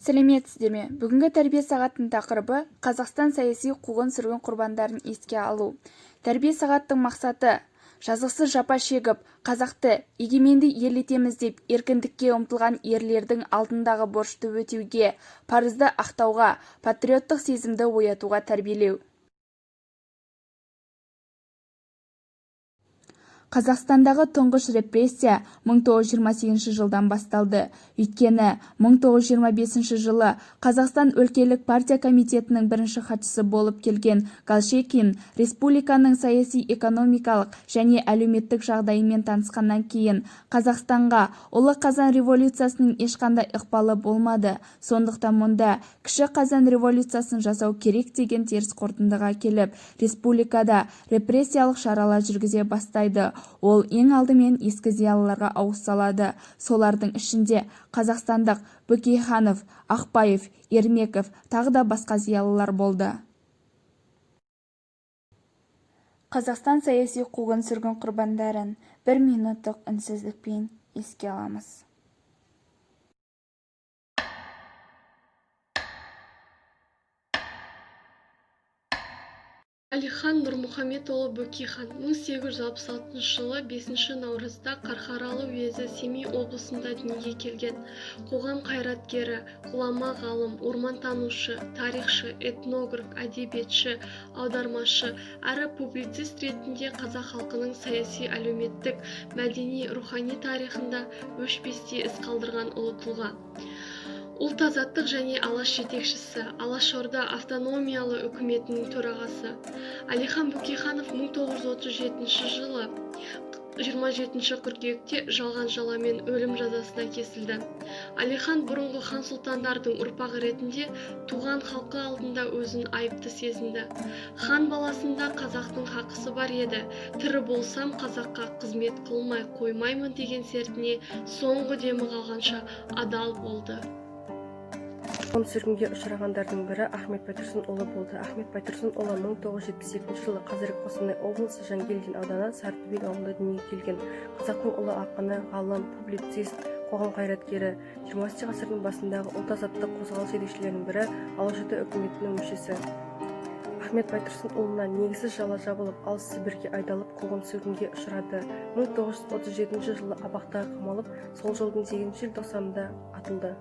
Сәлеметсіздер ме! Бүгінгі тәрбие сағатының тақырыбы: Қазақстан саяси қуғын-сүргін құрбандарын еске алу. Тәрбие сағаттың мақсаты: жазықсыз жапа шегіп, қазақты егеменді ел етеміз деп еркіндікке ұмтылған ерлердің алдындағы борышты өтеуге, парызды ақтауға, патриоттық сезімді оятуға тәрбиелеу. Қазақстандағы тұңғыш репрессия 1928 жылдан басталды. Өйткені 1925 жылы Қазақстан өлкелік партия комитетінің бірінші хатшысы болып келген Голощекин республиканың саяси-экономикалық және әлеуметтік жағдайымен танысқаннан кейін, Қазақстанға Ұлы Қазан революциясының ешқандай ықпалы болмады, сондықтан мұнда Кіші Қазан революциясын жасау керек деген теріс қорытындыға келіп, республикада репрессиялық шаралар жүргізе бастайды. Ол ең алдымен ескі зиялыларға ауыз салады. Солардың ішінде қазақстандық Бөкейханов, Ақпаев, Ермеков, тағы да басқа зиялылар болды. Қазақстан саяси қуғын-сүргін құрбандарын бір минуттық үнсіздікпен еске аламыз. Әлихан Нұрмұхаметұлы Бөкейхан 1866 жылы 5 наурызда Қарқаралы уезі Семей облысында дүниеге келген. Қоғам қайраткері, ғұлама ғалым, ормантанушы, тарихшы, этнограф, әдебиетші, аудармашы әрі публицист ретінде қазақ халқының саяси, әлеуметтік, мәдени, рухани тарихында өшпестей із қалдырған ұлы тұлға. Ұлт-азаттық және Алаш жетекшісі, Алашорда автономиялы үкіметінің төрағасы. Әлихан Бөкейханов 1937 жылы 27 қыркүйекте жалған жаламен өлім жазасына кесілді. Әлихан бұрынғы хан-сұлтандардың ұрпағы ретінде туған халқы алдында өзін айыпты сезінді. Хан баласында қазақтың хақысы бар еді, тірі болсам қазаққа қызмет қылмай қоймаймын деген сертіне соңғы демі қалғанша адал болды. Қуғын-сүргінге ұшырағандардың бірі Ахмет Байтұрсынұлы болды. Ахмет Байтұрсынұлы 1972 жылы қазіргі Қостанай облысы Жангелдин ауданы Сарытүбек ауылында дүниеге келген. Қазақтың ұлы ақыны, ғалым, публицист, қоғам қайраткері, 20 ғасырдың басындағы ұлт-азаттық қозғалыс жетекшілерінің бірі, Алашорда үкіметінің мүшесі. Ахмет Байтұрсынұлына негізсіз жала жабылып, алыс Сібірге айдалып, қуғын-сүргінге ұшырады. 1937 жылы абақтыға қамалып, сол жылдың 8 желтоқсанында атылды.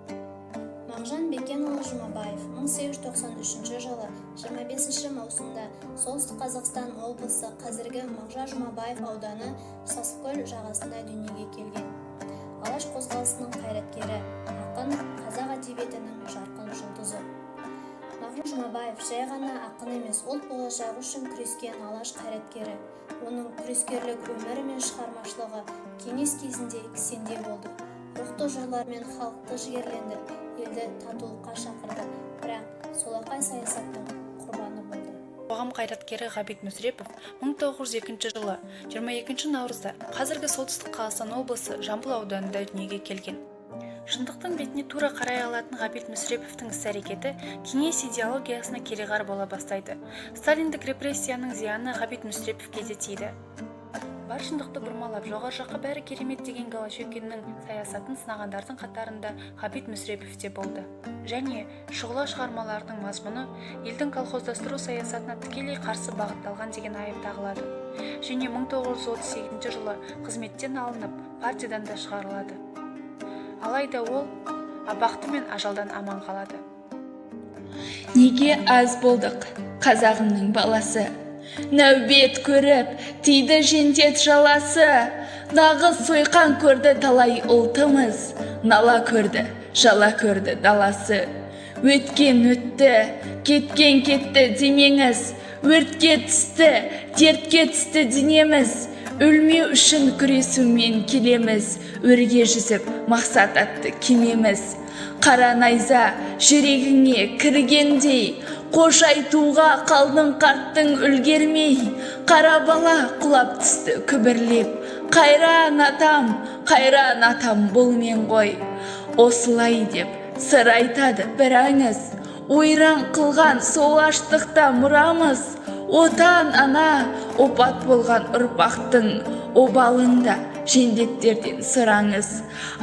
Мағжан Бекенұлы Жұмабаев 1893 жылы 25 маусымда Солтүстік Қазақстан облысы, қазіргі Мағжан Жұмабаев ауданы Сасықкөл жағасында дүниеге келген. Алаш қозғалысының қайраткері, ақын, қазақ әдебиетінің жарқын жұлдызы. Мағжан Жұмабаев жай ғана ақын емес, ұлт болашағы үшін күрескен алаш қайраткері. Оның күрескерлік өмірі мен шығармашылығы кеңес кезінде кісенде болды. Рухты жырлармен халықты жігерлендіріп, елді татулыққа шақырды, бірақ солақай саясаттың құрбаны болды. Қоғам қайраткері Ғабит Мүсірепов 1902 жылы 22 наурызда қазіргі Солтүстік Қазақстан облысы Жамбыл ауданында дүниеге келген. Шындықтың бетіне тура қарай алатын Ғабит Мүсіреповтің іс-әрекеті кеңес идеологиясына кереғар бола бастайды. Сталиндік репрессияның зияны Ғабит Мүсіреповке де тиді. Бар шындықты бұрмалап, жоғары жаққа бәрі керемет деген Голощекиннің саясатын сынағандардың қатарында Ғабит Мүсірепов те болды. Және Шұғыла шығармаларының мазмұны елдің колхоздастыру саясатына тікелей қарсы бағытталған деген айып тағылады. Және 1938 жылы қызметтен алынып, партиядан да шығарылады. Алайда ол абақты мен ажалдан аман қалады. Неге аз болдық, қазағымның баласы? Нәубет көріп, тиді жендет жаласы. Нағыз сойқан көрді талай ұлтымыз, нала көрді, жала көрді даласы. Өткен өтті, кеткен кетті демеңіз, өртке түсті, дертке түсті денеміз. Өлмеу үшін күресумен келеміз, өрге жүзіп мақсат атты кемеміз. Қара найза жүрегіңе кіргендей, қош айтуға қалдың қарттың үлгермей. Қара бала құлап түсті күбірлеп, қайран атам, қайран атам, бұл мен ғой. Осылай деп сыр айтады бір аңыз, ойран қылған сол аштықта мұрамыз. Отан ана опат болған ұрпақтың обалында Жендеттерден сұраңыз.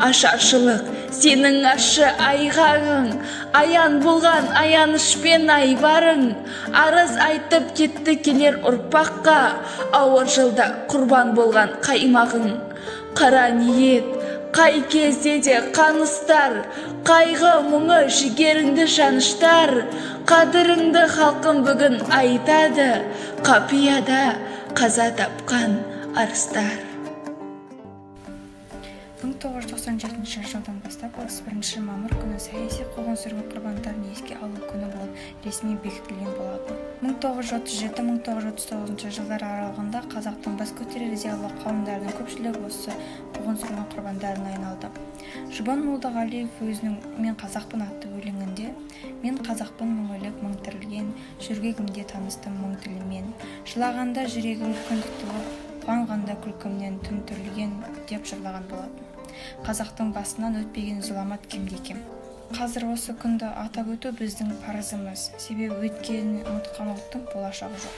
Ашаршылық сенің ащы айғағың, аян болған аянышпен айбарың. Арыз айтып кетті келер ұрпаққа ауыр жылда құрбан болған қаймағың. Қара ниет қай кезде де қаныстар, қайғы мұңы жігеріңді жаныштар. Қадіріңді халқым бүгін айтады, қапияда қаза тапқан арыстар. 1997 жылдан бастап 31 мамыр күні саяси қуғын-сүргін құрбандарын еске алу күні болып ресми бекітілген болатын. 1937-1939 жылдар аралығында қазақтың бас көтерер зиялы қауымдарының көпшілігі осы қуғын-сүргін құрбандарына айналды. Жұбан Молдағалиев өзінің «Мен қазақпын» атты өлеңінде: «Мен қазақпын, мың өліп, мың тірілген, жөргегімде таныстым мың тілмен, жылағанда жүрегім күн тұтылып, қуанғанда күлкімнен түн түрілген», – деп жырлаған болатын. Қазақтың басынан өтпеген зұламат кемде-кем. Қазір осы күнді атап өту біздің парызымыз, себебі өткенін ұмытқан ұлттың болашағы жоқ.